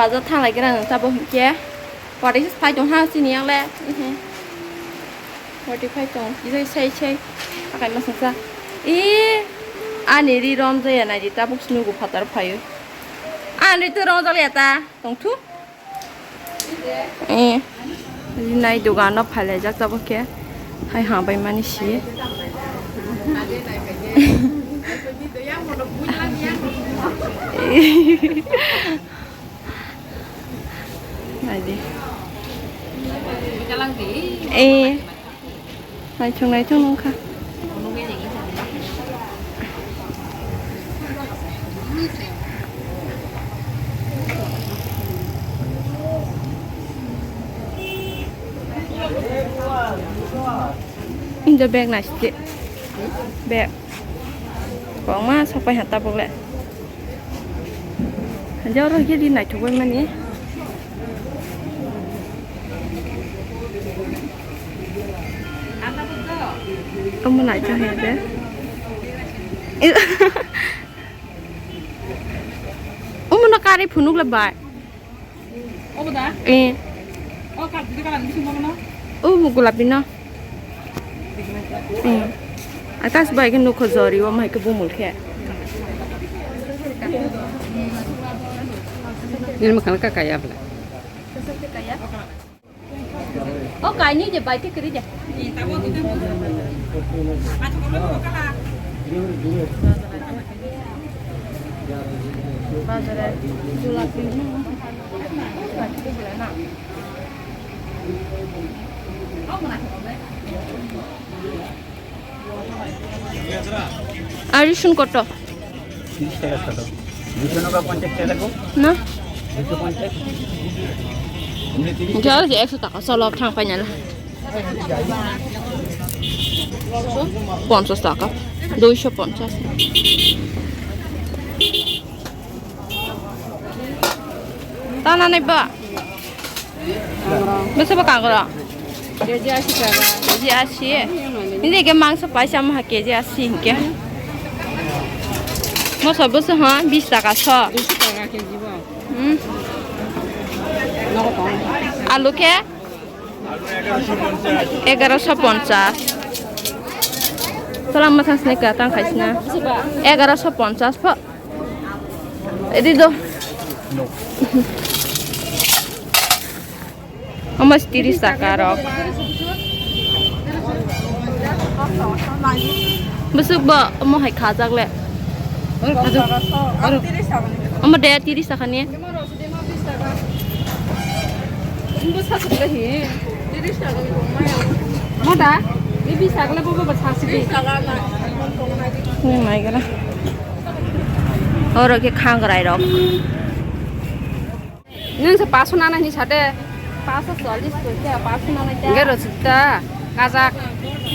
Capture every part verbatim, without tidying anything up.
Bazar thanglai gra nang tabuk hinkhe. Watwi se phai tong ha chini yang le. Watwi phai tong. Isai sai sai. Akai ma sungsa. Ee, ani ri rom jaya nai di tabuk snugo phatar phaio. Ani to rom jale ta. Tong thu. Eh, rinai dogano phailaijak tabuk khe. Hai hambai mani si. Naidi. Eh. Naithok naithok nungkha. Injo bag naisike. Bag. Kwbangma sopai ha tabuk le. Hanja oro khe ri naithok bai mani. Omo naithok hai de. Omo no kari phunuk le bai. Obo da? Eh. O kap di kalan bisingo no? O gulapi no. Eh. Atas bai ke nukho jori o mai ke bumul khe. Nirma khana ka kaya bla. O kaini je bai te kiri je. Bazar e julapi. Ari sun koto? Tiris taka sado. Duiso nogo ponchas taka ko? Na? Duiso ponchas. Jalo je ekso taka, solo thang painala. Ponchas taka. Duiso ponchas. Tana nai ba? Bese ba kangro? K G asi taka. K G asi. Hindi ke mangso paisa maha K G asi hinke. Moso bese ha bis taka so. Duiso taka K G bo. Hmm. Nogo tong. Alu ke? Egaroso ponchas. Tola mwthang sini ka tang khaisina. Egaroso ponchas pho. Edi do. Omo tiris taka rok. Bwswk bo omo hai khajak le. Omo de tiris taka ni. Moda, ini bisa kalau bobo besar sih. Ini naik lah. Oro ke khangrai rok. Nung se paso nana ni sate. Paso solis ko kya paso nana kya? Gero sita. Kajak,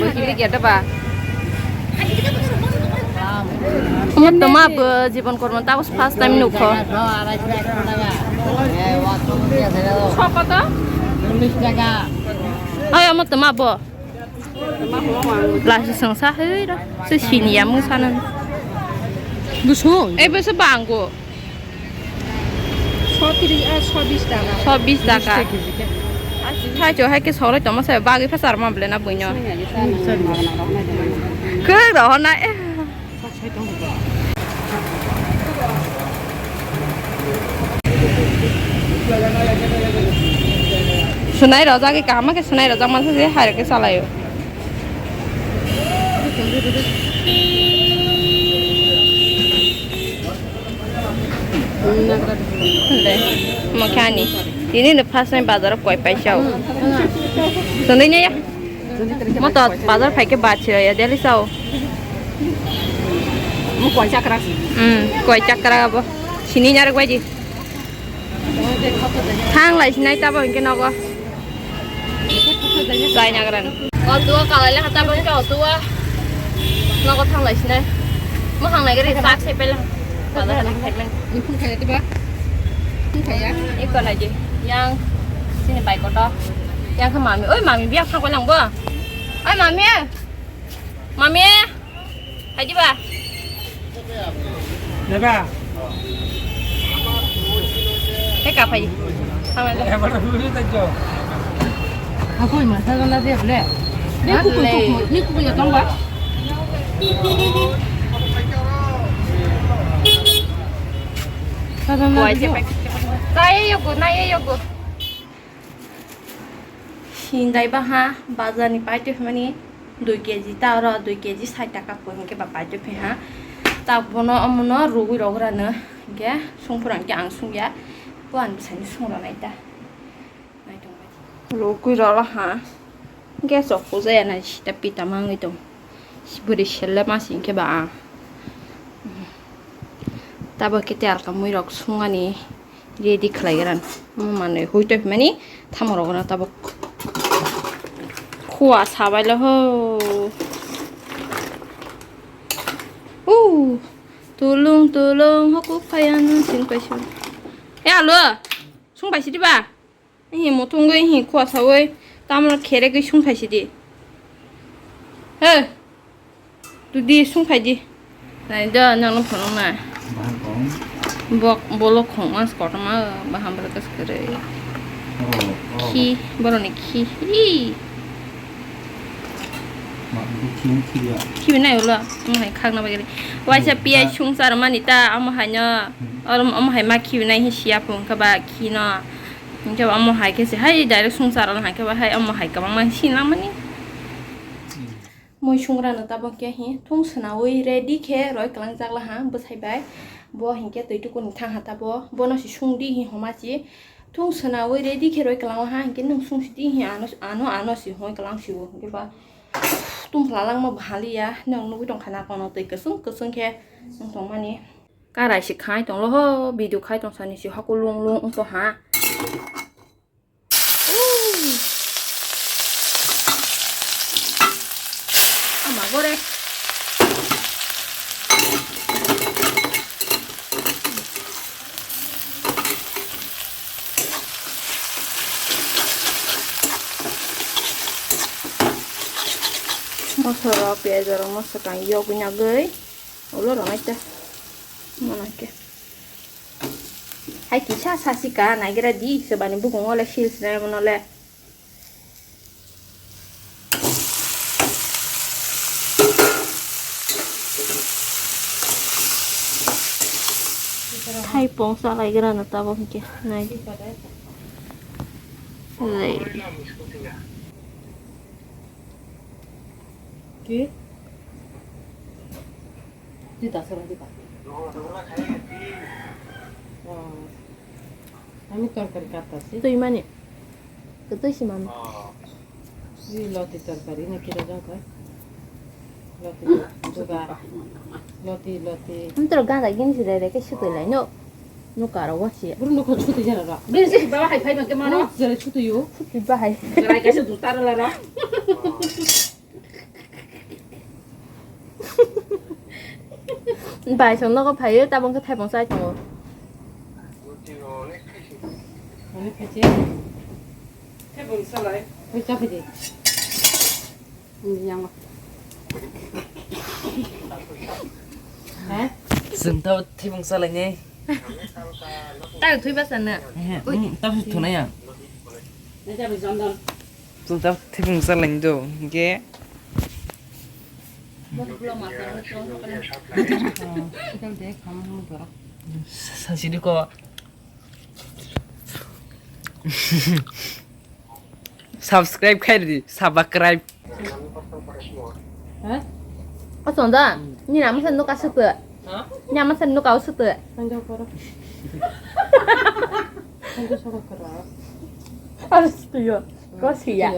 bo hili gede ba. Omo toma bo jibon kormo ta first time nukho. Sokoto? Oi, omo toma bo. Lasi sengsa hei ro. Se sini ya mung sanan. Busung. Eh, bese banggo. Sotiri, ah, sobis taka. Sobis taka. Thaicho hai ke solai tongma sai bagwi phasar ma bole na buino. Khwrwng rohor na, eh. Sunai rojak, kaham khe sunai rojak mansa je hai rok khe salaio. Le, mo khani. Tini no first time bazar koi paisa o. Tondoi ne ya. Mo to bazar phai khe bachira ya deli sao. Mo koi chakra. Hmm, koi chakra abo. Sini nyar gwaji. Thang lai sinai tabo hingke nogo. Chai nagran. Auto o kalai le hata bangke auto o. Nogo thang lai sinai. Mo hang nai gari sak se pela. Bazar hana khaimen. Ni phung khaya tiba? Phung khaya? Iko nai di. Yang sini bai koto. Yang khe mami. Oi mami biya phang kolang bo. Oi mami. Mami. Hai di ba. Neba. Teka phai. Hakoi ma sa gana de ble. Ni kuku kuku ni kuku ya tong ba. Sa gana de. Sa ye yogo na ye yogo. Hindai baha bazar ni paitwi hwnmani dui keji ta oro dui keji sait taka pho hinkhe ba paitwi phi ha. Tak bono omono rugwi rograno hinkhe sungphuru hinkhe ang sungya. Bo ani bwsaini sung rwnai ta. Rugwi rolo ha. Hinkhe chok pujaya nai sita pita mangwi tong. Bwrwi sele masi hinkhe ba ang. Tabuk khe telka muirok sungani ready khlai gra. Omo manwi hui tongmani thamorok no tabuk. Khua sabailo ho. Uh, tulung tulung hokuk phaiya no sing paising. E alo, sung paisidi ba? Ihi muthungwi, ihi khua sawi, tamno kheregwi sung phaisidi. He, dudi sung phaidi. Nai do, nangno phunuknai. Bahar kong. Bok, bolok khongma kotorma, baham bwrwk kwrwi. Oh, oh. Khi, boroni khi. Ih. Ma, bu khi, khi ya. Khi nai ulo, omo hai khakna bagwi. Waisa hmm, piyaj ha. Sung charmani ta, omo haino, hmm. Orom, omo hai ma khi nai hi siya phung kha ba khi no. Hinkhe omo hai khe se hai direct sung charwna hai khe ba hai omo hai kwbangma sinamani. Mui sungrano tabuk khe hi thung swnaui ready khe roi kwlangjak laha bwsai bai. Bo hinkhe twi tukuni thang ha tabo bono se sungdi hi homa si. Thung swnaui ready khe roi kwlanglaha hinkhe nwng sungsidi hi ano ano ano si hoi kwlang sio hinkhe ba tumpla langma bhaliya nwng nugui tongkha na kono twi kwchwng kwchwng khe nwng tongmani. Karai se khai tonglo ho, video khai tong sani se hoko lung lung wngkha ha. Ama gore. Mosoro, piyaj rok, moso kang yogwi nagwi. Ulo rw nai ta. Mano khe. Hai kisa sasi ka naigra di, sebani bukung ole sil sinai mano le. Hai pong salai gra na tabuk hinkhe nai di. Lei. Ki? Di dasar di pa. Oh. Ami torkari katta si. Twi mani. Kwtwi si mano. Di loti torkari na kira jang kai. Loti juga. Loti, loti. Ntro ganda gini si dai dai ke sutwi lai no. No karo wa si. Buru no ko sutwi jana ra. Buru si baba hai phai ma ke mano. Jare sutwi yo. Sutwi ba hai. Jare ka sutwi tara la ra. Bai song nogo phaio, tabuk khe thaipung chai tongo. Ani khachi. Thaipung salai. Oi, cha phidi. Ani yango. He? Sing tau thaipung salai ne. Tak thui ba sana. He, oi. Hmm, tau thunai ya. Ne cha bi jondon. Chwng ta thibung salai do, hinkhe. Sasidi ko. Subscribe khai di, subscribe. Ha? O chonda, ni nama san nuka sutu. Ha? Ni nama san nuka sutu. Tangga koro. Tangga soro koro. Aduh, setuju. Kau sih ya.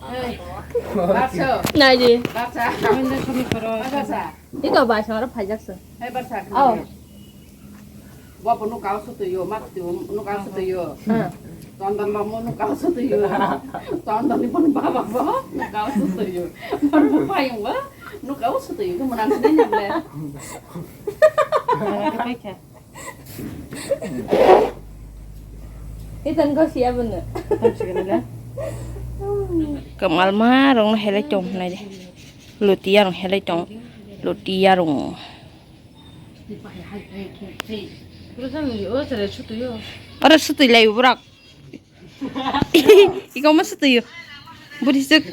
Hei, Barso. Nai di. Barsa. Tangga soro koro. Barsa. Iko ba soro phajak se. Hei, Barsa. Oh. Bo bo nuka sutu yo, mat tu nuka sutu yo. Hmm. Tonton ba mo nuka sutu yo. Tonton ni pon baba bo nuka sutu yo. Pon bo payung ba nuka sutu yo. Itu menang sini nya ble. Itan kau siapa ne? Kamal ma rong helai tong nai de. Lutia rong helai tong. Lutia rong. Oro sutwi lai borok. Iko ma sutwi. Budi suk.